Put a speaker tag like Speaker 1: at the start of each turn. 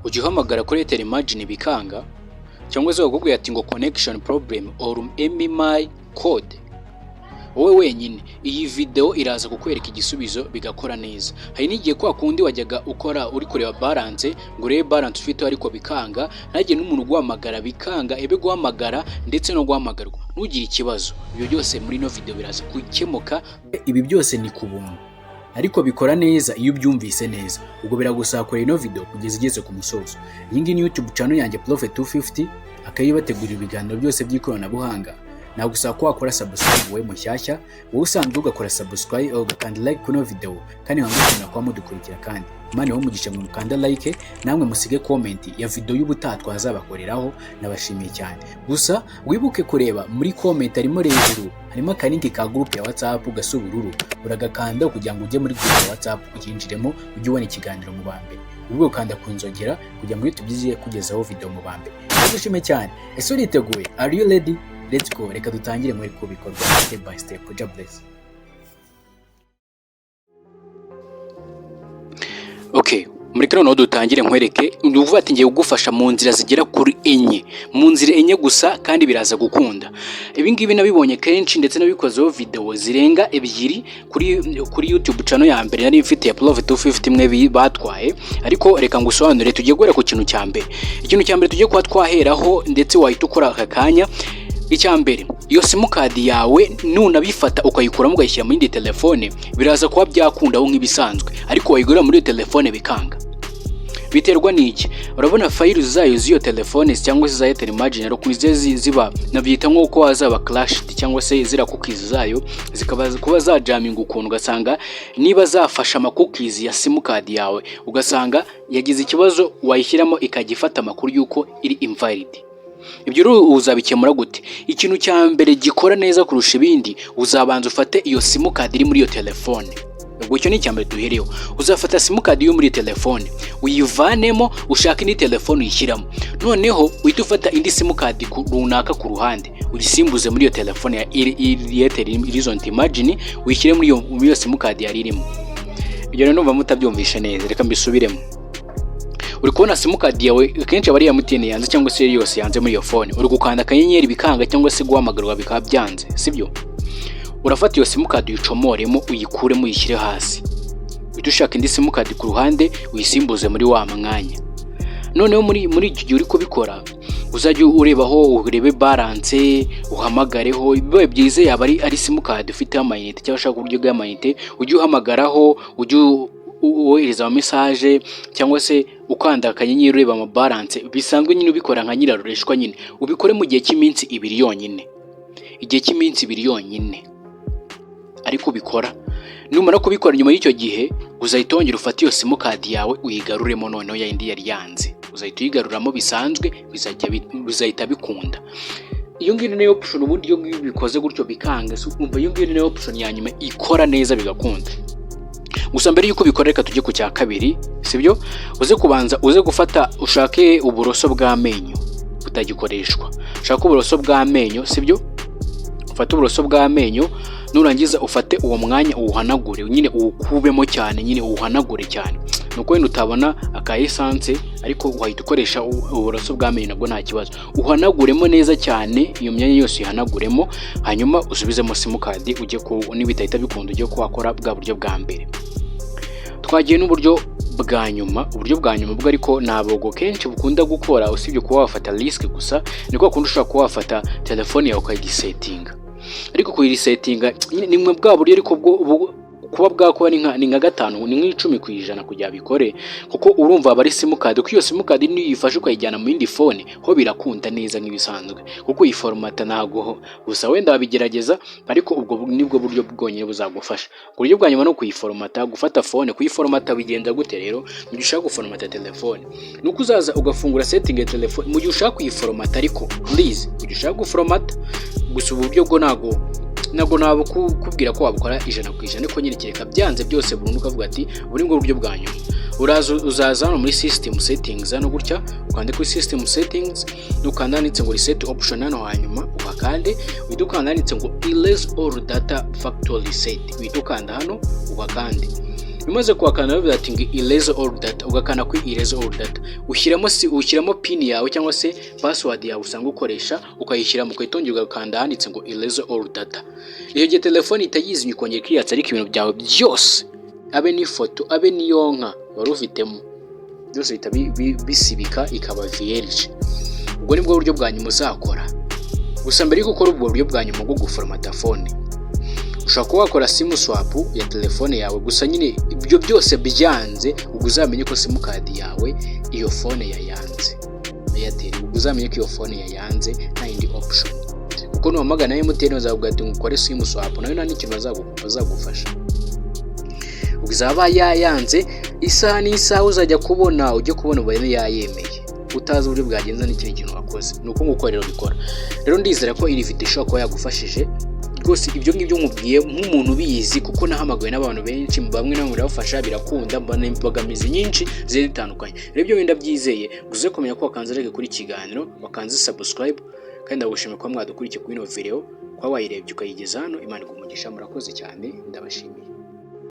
Speaker 1: Ujya uhamagara kuri Airtel Imagine bikanga, cyangwa se bakakubwira ati ngo "connection problem or MMI code"? Wowe wenyine, iyi video iraza kukwereka igisubizo, bigakora neza. Hari n'igihe kwa kundi wajyaga ukora uri kureba balance, ngo urebe balance ufite, ariko bikanga, ntagire n'umuntu uguhamagara, bikanga, ebe guhamagara ndetse no guhamagarwa. Ntugire ikibazo, ibyo byose muri ino video biraza gukemuka. Ibi byose ni ku buntu, ariko bikora neza iyo ubyumvise neza. Ubwo biragusaba kureba ino video kugeza igeze ku musozo. Iyi ngiyi ni YouTube channel yanjye, Prophet 250, akayibategurira ibiganiro byose by'ikoranabuhanga. Nagusaba ko wakora subscribe wowe mushyashya, wowe usanzwe ugakora subscribe, ugakanda like kuri ino video, kandi nkangukunda kuba mudukurikira. Kandi Imana ibahe umugisha mwe mukanda like, namwe musige comment ya video y'ubutaha twazabakoreraho. Nabashimiye cyane. Gusa wibuke kureba muri comment, harimo hejuru harimo akalink ka group ya WhatsApp gasa ubururu. Uragakanda kugira ngo ujye muri group ya WhatsApp, ukinjiremo, ujye ubona ikiganiro mu ba mbere. Ubwo ukanda ku nzogera kugira ngo iyo tugiye kugezaho video mu ba mbere. Ndagushimiye cyane. Ese uriteguye? Are you ready? Let's go. Reka dutangire muri ku bikorwa step by step. God bless. Okay, mureke noneho dutangire nkwereke. Ni ukuvuga ati ngiye kugufasha mu nzira zigera kuri enye, mu nzira enye gusa, kandi biraza gukunda. Ibi ngibi nabibonye kenshi, ndetse nabikozeho video zirenga ebyiri kuri YouTube channel ya mbere nari mfite ya Prophet 250, imwe batwaye. Ariko reka ngusobanurire. Tugiye guhera ku kintu cya mbere. Ikintu cya mbere tugiye kuba twaheraho, ndetse wahita ukora aka kanya, icya mbere, iyo simukadi yawe nunabifata ukayikuramo ukayishyira mu yindi telefone, biraza kuba byakundaho nk'ibisanzwe, ariko wayigurira muri iyo telefone bikanga. Biterwa n'iki? Urabona file zayo z'iyo telefone cyangwa se za Airtel Imagine, ukuntu zigiye ziba, nabyita nk'uko wazaba crashed, cyangwa se ziriya cookies zayo zikaba kuba zajaminga ukuntu, ugasanga niba zafashe ama cookies ya simukadi yawe, ugasanga yagize ikibazo, wayishyiramo ikajya ifata amakuru y'uko iri invalid. Ibyo rero uzabikemura gute? Ikintu cya mbere gikora neza kurusha ibindi, uzabanza ufate iyo simukadi iri muri iyo telefone. Ubwo icyo ni icya mbere duhereyeho. Uzafata simukadi yo muri telefone uyivanemo, ushaka indi telefone uyishyiramo, noneho uhite ufata indi simukadi runaka ku ruhande, uyisimbuze muri iyo telefone ya Airtel Horizon Imagine, uyishyire muri iyo simukadi yari irimo. Ibyo rero ndumva mutabyumvishe neza, reka mbisubiremo. Uri kubona simukadi yawe akenshi aba ari iya MTN yanze, cyangwa se yose yanze muri iyo phone, uri gukanda akanyenyeri bikanga, cyangwa se guhamagarwa bikaba byanze, sibyo? Urafata iyo simukadi uyicomoremo, uyikuremo, uyishyire hasi, uhite ushaka indi simukadi ku ruhande, uyisimbuze muri wa mwanya. Noneho muri iki gihe uri kubikora, uzajya urebaho, urebe balance, uhamagareho. Bibaye byiza yaba ari simukadi ufiteho amayinite, cyangwa ushaka uburyo bw'amayinite, ujye uhamagaraho, ujye wohereza ama message, cyangwa se ukanda akanyenyeri ureba ama balance bisanzwe nyine, ubikora nka nyirarureshwa nyine. Ubikore mu gihe cy'iminsi 2 yonyine, igihe cy'iminsi 2 yonyine, ariko ubikora. Numara kubikora, nyuma y'icyo gihe uzahita wongera ufate iyo simukadi yawe uyigaruremo. Noneho ya yindi yari yanze uzahita uyigaruramo bisanzwe, bizahita bikunda. Iyo ngiyo niyo option. Ubundi iyo ngiyo ubikoze gutyo bikanga, umva, iyo ngiyo niyo option ya nyuma ikora neza bigakunda. Gusa mbere y'uko ubikora, reka tujye ku cya kabiri, sibyo? Uze kubanza uze gufata, ushake uburoso bw'amenyo butagikoreshwa, ushake uburoso bw'amenyo, sibyo? Ufate uburoso bw'amenyo, nurangiza ufate uwo mwanya uwuhanagure nyine, uwukubemo cyane nyine, uwuhanagure cyane. Nuko wenda utabona aka essence, ariko wahita ukoresha uburoso bw'amenyo, nabwo nta kibazo. Uhanaguremo neza cyane, iyo myanya yose uyihanaguremo, hanyuma usubizemo simukadi. Ujye ku nibitahita bikunda, ujye kuhakora bwa buryo bwa mbere. Twagiye n'uburyo bwa nyuma. Uburyo bwa nyuma bwo ariko ntabwo kenshi bukunda gukora, usibye kuba wafata risk gusa. Ni kwa kundi ushobora kuba wafata telefone yawe ukayiresetinga, ariko kuyiresetinga ni bwa buryo, ariko bwo kuba bwakora ni nka 5, ni nk'10% kugira bikore, kuko urumva aba ari simukadi, kuko iyo simukadi niyo uyifashe ukayijyana mu yindi phone ho birakunda neza nk'ibisanzwe, kuko uyiforomata ntabwo. Gusa wenda wabigerageza, ariko ubwo nibwo buryo bwonyine buzagufasha. Uburyo bwa nyuma ni ukuyiforomata, gufata phone kuyiforomata. Bigenda gute rero? Mu gihe ushaka guforomata telefone, ni uko uzaza ugafungura setting ya telefone mu gihe ushaka kuyiforomata. Ariko please, mu gihe ushaka guforomata gusa, ubu buryo bwo ntabwo nabukubwira ko wabukora 100%, ariko nyine kereka byanze byose burundu, ukavuga ati ubu ni bwo buryo bwa nyuma. Uraza, uzaza hano muri system settings hano gutya, ukande kuri system settings, nukanda handitse ngo reset option hano, hanyuma uhakande, uhita ukanda handitse ngo "erase all data factory reset", uhita ukanda hano uhakande. Umaze kuhakanda, bavuga ati ngo "Erase all data", ugakanda kuri "Erase all data". Ushyiramo si ushyiramo PIN yawe cyangwa se password yawe usanga ukoresha, ukayishyiramo, ugahita wongera ugakanda ahanditse ngo "Erase all data". Iyo gihe telefone ihita yizimya, ikongera ikiyatsa, ariko ibintu byawe byose, abe n'ifoto, abe n'iyonka wari ufitemo, byose bihita bisibika, ikaba vierge. Ubwo nibwo buryo bwa nyuma uzakora. Gusa mbere yo gukora ubwo buryo bwa nyuma bwo guforomata phone, ushobora kuba wakora SIM swap ya telefone yawe. Gusa nyine ibyo byose byanze, ubwo uzamenye ko simukadi yawe iyo phone yayanze, Airtel. Ubwo uzamenye ko iyo phone yayanze, nta yindi option, kuko nuhamagana MTN bazakubwira ati ngo ukore SIM swap, nayo nta n'ikintu bazagufasha. Ubwo izaba yayanze, isaha n'isaha uzajya kubona, ujye kubona ubone yayemeye, utazi uburyo bwagenza n'ikindi kintu wakoze. Ni uko nguko rero bikora. Rero ndizera ko iri video ishobora kuba yagufashije rwose. Ibyo ngibyo nkubwiye nk'umuntu ubizi, kuko nahamagawe n'abantu benshi, bamwe na bamwe birabafasha, birakunda. Mbona imbogamizi nyinshi zigiye zitandukanye. Rero ibyo wenda byizeye gusa kumenya ko wakanze like kuri ikiganiro, wakanze subscribe, kandi ndagushimiye kuba mwadukurikiye kuri ino video, kuba wayirebye ukayigeza hano. Imana iguha umugisha. Murakoze cyane, ndabashimiye.